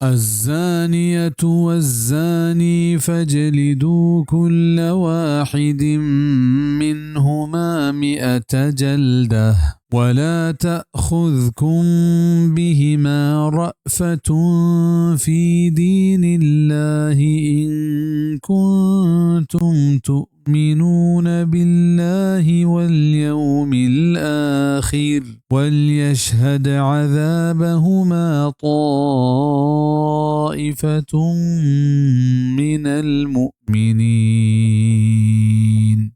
الزانية والزاني فاجلدوا كل واحد منهما مائة جلدة ولا تأخذكم بهما رأفة في دين الله إن كنتم تؤمنون بالله واليوم الآخر وليشهد عذابهما طائفة من المؤمنين.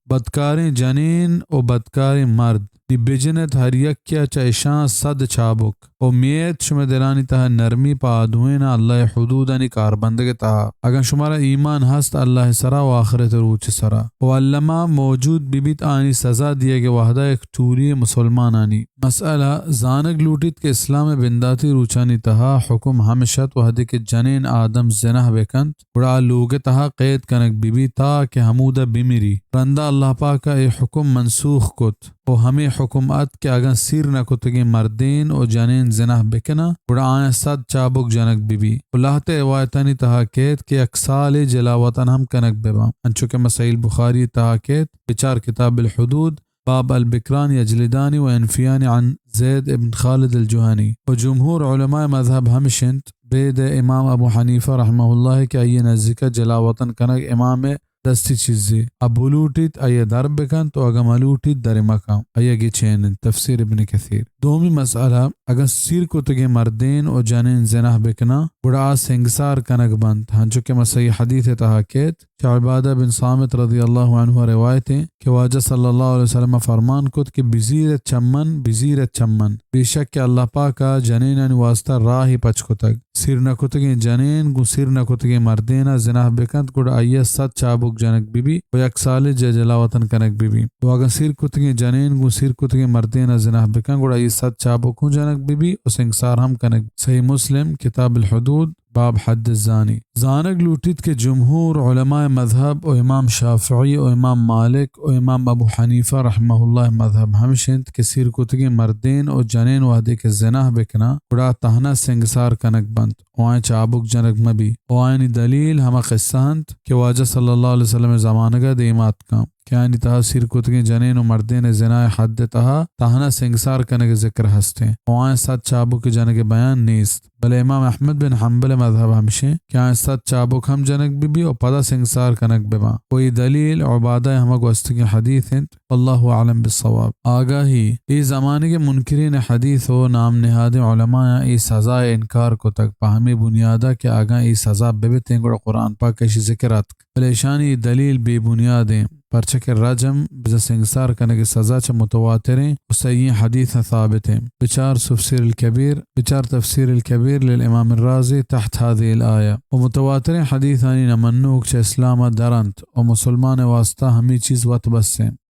بدکاریں جنین و بدکاریں مرد، نی بجنت ہر یکیا چہ اشاں صد چابک، و میت شمئے دلانی تہا نرمی پہ آ دوئیناں اللہ ءِ حدودانی کاربندگ ءِ تہا، اگاں شمارا ایمان ہست اللہ ءِ سرا و آخرت ءِ روچ ءِ سرا، و الما موجود ببیت آیانی سزا دیگ ءِ وہدا یک ٹولی مسلمانانی. مسئلہ، زانگ لوٹیت کہ اسلام ءِ بنداتی روچانی تہا حکم ہمش ات وہدے کہ جنین آدم زنا بکنت، گڑا آ لوگ ءِ تہا قید کنگ ببیت تا کہ ہمودا بمری. رندا اللہ پاک ءَ اے حکم منسوخ کت و ہمے حکم ات کہ اگاں سیر نہ کتگیں مردین و جنین زنا بکناں، گڑا آیاں صد چابک جنگ ببی. و لہتے روایتانی تہا کیت کہ یک سالے جلاوطن ہم کنگ بباں، انچو کہ ماں صحیح البخاری تہا کیت، بچار کتاب الحدود، باب البکران یجلدان و ینفیان عن زید ابن خالد الجہنی. و جمہور علماء مذہب ہمش انت، بید امام ابو حنیفہ رحمہ اللہ کہ آئی نزدیکا جلاوطن کنگ امام دستی چیزے، ابو لوٹیت آئی در بکنت و اگاں ملوٹیت در مکن، آئی گچین انت. تفسیر ابن کثیر. دومی مسئلہ، اگاں سیر کتگیں مردین و جنین زنا بکناں، گڑا آ سنگسار کنگ بنت، ہنچو کہ ماں صحیح حدیث تہا کیت، چہ عبادہ بن صامت رضی اللہ عنہ روایت انت کہ واجہ صلی اللہ علیہ وسلم فرمان کت کہ بزیرت چمن، بزیرت چمن، بے شک کہ اللہ پاک ءَ جنینانی واسطہ راہے پچ کتگ. سیر نہ کتگیں جنین گوں سیر نہ کتگیں مردین ءَ زنا بکنت، گڑا آئی ءَ صد چابک جنگ ببی و یک سالے جہ جلاوطن کنگ ببی. و اگاں سیر کتگیں جنین گوں سیر کتگیں مردین ءَ زنا بکن، گڑا آئی ءَ صد چابک ہوں جنگ ببی و سنگسار ہم کنگ. صحیح مسلم، کتاب الحدود، باب حد الزانی. زانگ لوٹیت کہ جمہور علماء مذہب و امام شافعی و امام مالک و امام ابو حنیفہ رحمہ اللہ مذہب ہمش انت کہ سیر کتگیں مردین و جنین وہدے کہ زنا بکناں، گڑا تہنا سنگسار کنگ بنت و آیاں چابک جنگ مبی. و آیانی دلیل ہما قصہ انت کہ واجہ صلی اللہ علیہ وسلم زمانگ ءَ دیما اتکاں کہ آیانی تہا سیر کتگیں جنین و مردین زنا حد تہا تہنا سنگسار کنگ ذکر ہستیں و آیاں صد چابک جنگ بیان نیست. بلے امام احمد بن حنبل مذہب ہمشیں کہ آیاں صد چابک ہم جنگ ببی و پدا سنگسار کنگ بباں. و اے دلیل عبادہ ہما گوستگیں حدیث انت. واللہ اعلم بالصواب. آگاہی، اے زمانگ منکرین حدیث و نام نہادیں علمایاں اے سزا انکار کتگ پہ ہمے بنیادا کہ اگاں اے سزا ببتیں گڑا قرآن پاک اشی ذکر اتک. بلے اشانی اے دلیل بے بنیادیں، پرچہ کہ رجم بزاں سنگسار کنگ سزا چہ متواتریں و صحیحیں حدیثاں ثابتیں. بچار تفسیر الکبیر، بچار تفسیر الکبیر للامام الرازی تحت هذه الآیہ. و متواتریں حدیثانی نہ منوک چہ اسلام ءَ در انت و مسلمان واسطہ ہمے چیز وت بسیں.